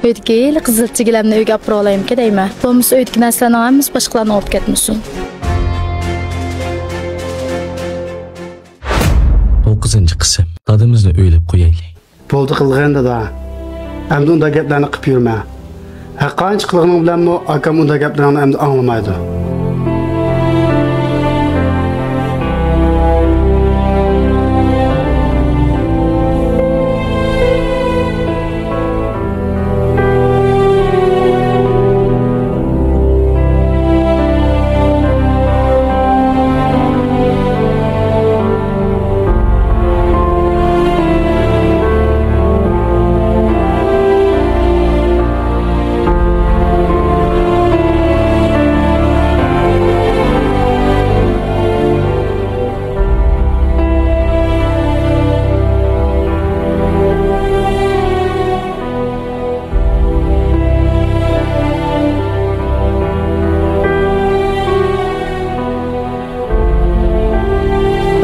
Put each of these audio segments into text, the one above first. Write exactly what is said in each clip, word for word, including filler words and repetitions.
ئۆيدىكى ھېلىقى زىلچىگىلەمنى ئۆيگە ئاپىرىۋالايمىكىن دەيمەن. بولمىسا ئۆيدىكى نەرسىلەرنىڭ ھەممىسى باشقىلارنىڭ بولۇپ كەتمىسۇن. توققۇزىنچى قىسىم. دادىمىزنى ئۆيلەپ قويايلى. بولدى قىلغىن، دادا. ئەمدى ئۇنداق گەپلەرنى قىلىپ يۈرمە. ھەرقانچە قىلغىنىڭ بىلەنمۇ ئاكام ئۇنداق گەپلىرىڭنى ئەمدى ئاڭلىمايدۇ.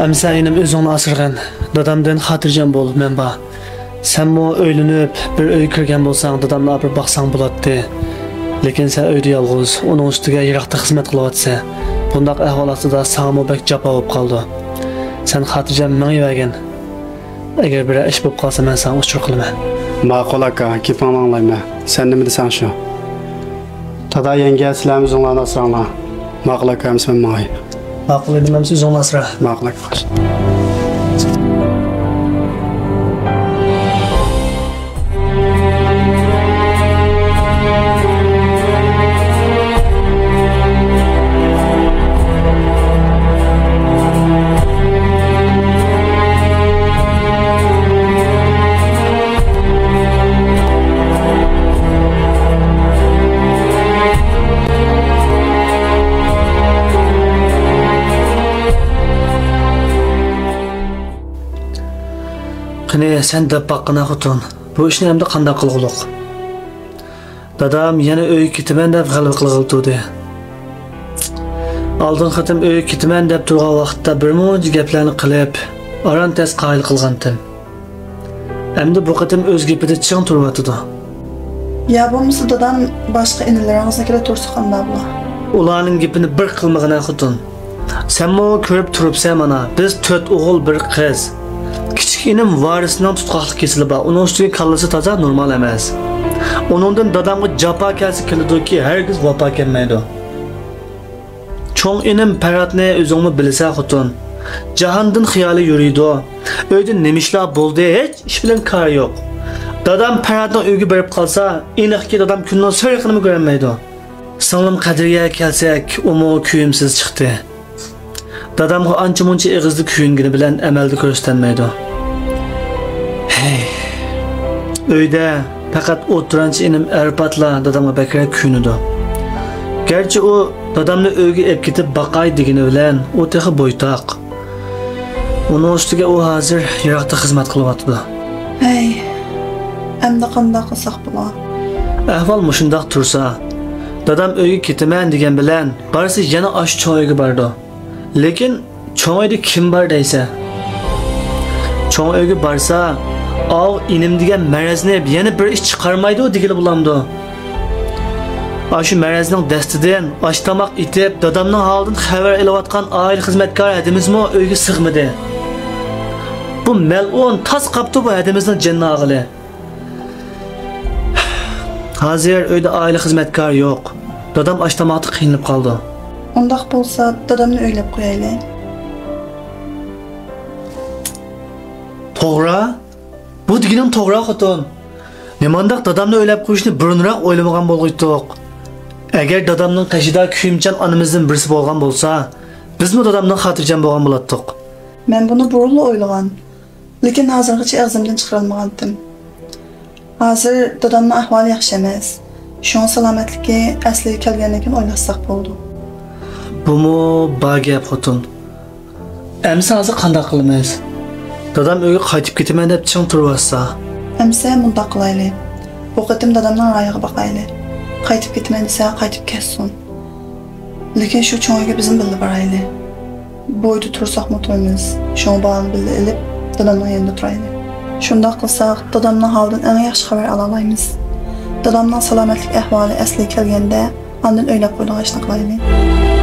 ئەمسە ئىنىم، ئۆزۈڭنى ئاسرىغىن. دادامدىن خاتىرجەم بول، مەن بار. سەنمۇ ئۆيلىنىپ، بىر ئۆيگە كىرگەن بولساڭ، دادامنى ئاپىرىپ باقساڭ بولاتتى. لېكىن سەن ئۆيدە يالغۇز، ئۇنىڭ ئۈستىگە يىراقتا خىزمەت قىلىۋاتىسەن. بۇنداق ئەھۋال ئاستىدا ساڭىمۇ بەك جاپا بولۇپ قالىدۇ. سەن خاتىرجەم مېڭىۋەرگىن. ئەگەر بىرەر ئىش بولۇپ قالسا، مەن ساڭا ئۇچۇر قىلىمەن. ماقۇل ئاكا، گېپىڭنى ئاڭلايمەن. سەن نېمە دېسەڭ شۇ. دادا، يەڭگە، سىلەرمۇ ئۆزۈڭلارنى ئاسراڭلار. ماقۇل ئاكا، ئەمىسە مەن ماڭاي. ماقۇل ئىنىم، ئەمىسە ئۆزۈڭنى ئاسرا. ماقۇل ئاكا، خوش. قېنى، سەن دەپ باققىنا، خوتۇن. بۇ ئىشنى ئەمدى قانداق قىلغۇلۇق؟ دادام يەنە ئۆيگە كېتىمەن دەپ غەلۋە قىلغىلى تۇردى. ئالدىنقى قېتىم ئۆيگە كېتىمەن دەپ تۇرغان ۋاقىتتا بىر مۇنچە گەپلەرنى قىلىپ، ئاران تەس قايىل قىلغانتىم. ئەمدى بۇ قېتىم ئۆز گېپىدە چىڭ تۇرۇۋاتىدۇ. يا بولمىسا دادام باشقا ئىنىلىرىڭىزنىڭكىدە تۇرسا قانداق بولار؟ ئۇلارنىڭ گېپىنى بىر قىلمىغىنە، خوتۇن. سەنمۇ كۆرۈپ تۇرۇپسەن مانا، بىز تۆت ئوغۇل بىر قىز. كىچىك ئىنىم ۋارىسنىڭ تۇتقاقلىق كېسىلى بار، ئۇنىڭ ئۈستىگە كاللىسى تازا نورمال ئەمەس. ئۇنىڭدىن دادامغا جاپا كەلسە كېلىدۇكى، ھەرگىز ۋاپا كەلمەيدۇ. چوڭ ئىنىم پەرھاتنى ئۆزۈڭمۇ بىلىسەن خوتۇن. جاھاندىن خىيالى يۈرىدۇ. ئۆيدە نېمە ئىشلار بولدى، ھېچ ئىش بىلەن كارى يوق. دادام پەرھاتنىڭ ئۆيىگە بېرىپ قالسا، ئېنىقكى دادام كۈننىڭ سېرىقىنىمۇ كۆرەلمەيدۇ. سىڭلىم قەدرىيەگە كەلسەك، ئۇمۇ كۆيۈمسىز چىقتى. دادامغا ئانچە-مۇنچە ئېغىزدا كۆيۈنگىنى بىلەن ئەمەلدە كۆرسىتەلمەيدۇ. ھەي. ئۆيدە پەقەت ئوتتۇرانچى ئىنىم ئەرپاتلا دادامغا بەكرەك كۆيۈنىدۇ. گەرچە ئۇ دادامنى ئۆيگە ئېلىپ كېتىپ باقاي دېگىنى بىلەن، ئۇ تېخى بويتاق. ئۇنىڭ ئۈستىگە ئۇ ھازىر يىراقتا خىزمەت قىلىۋاتىدۇ. ھەي، ئەمدى قانداق قىلساق بولا؟ ئەھۋال مۇشۇنداق تۇرسا، دادام ئۆيگە كېتىمەن دېگەن بىلەن بارسا يەنە ئاشۇ چوڭ ئۆيگە بارىدۇ. لېكىن چوڭ ئۆيدە كىم بار دەيسە؟ چوڭ ئۆيگە بارسا، ئاۋۇ ئىنىم دېگەن مەرەزنى يەنە بىر ئىش چىقارمايدۇ دېگىلى بولامدۇ؟ ئاشۇ مەرەزنىڭ دەستىدىن ئاش-تاماق ئېتىپ، دادامنىڭ ھالىدىن خەۋەر ئېلىۋاتقان ئائىلە خىزمەتكار ھەدىمىزمۇ ئۆيگە سىغمىدى. بۇ مەلئۇن تاس قاپتۇ بۇ ھەدىمىزنىڭ جېنىنى ئالغىلى. ھازىر ئۆيدە ئائىلە خىزمەتكار يوق. دادام ئاش-تاماقتا قىينىلىپ قالىدۇ. ئۇنداق بولسا، دادامنى ئۆيلەپ قويايلى. توغرا؟ بۇ دېگىنىڭ توغرا، خوتۇن. نېمانداق دادامنى ئۆيلەپ قويۇشنى بۇرۇنراق ئويلىمىغان بولغىيتتۇق. ئەگەر دادامنىڭ قېشىدا كۆيۈمچان ئانىمىزدىن بىرسى بولغان بولسا، بىزمۇ دادامدىن خاتىرجەم بولغان بولاتتۇق. مەن بۇنى بۇرۇنلا ئويلىغان. لېكىن ھازىرغىچە ئېغىزىمدىن چىقىرالمىغانتىم. ھازىر دادامنىڭ ئەھۋالى ياخشى ئەمەس. شۇڭا سالامەتلىكى ئەسلىگە كەلگەندىن كېيىن ئويلاشساق بولىدۇ. بۇمۇ بار گەپ، خوتۇن. ئەمسە ھازىر قانداق قىلىمىز؟ دادام ئۆيگە قايتىپ كېتىمەن دەپ چىڭ تۇرۇۋاتسا. ئەمسە مۇنداق قىلايلى. بۇ قېتىم دادامنىڭ رايىغا باقايلى. قايتىپ كېتىمەن دېسە، قايتىپ كەتسۇن. لېكىن شۇ چوڭ ئۆيگە بىزمۇ بىللە بارايلى. بۇ ئۆيدە تۇرساقمۇ تۇرىمىز. شۇڭا بالىنى بىللە ئېلىپ، دادامنىڭ يېنىدا تۇرايلى. شۇنداق قىلساق، دادامنىڭ ھالىدىن ئەڭ ياخشى خەۋەر ئالالايمىز. دادامنىڭ سالامەتلىك ئەھۋالى ئەسلىگە كەلگەندە، ئاندىن ئويلاپ قويىدىغان ئىشنى قىلايلى.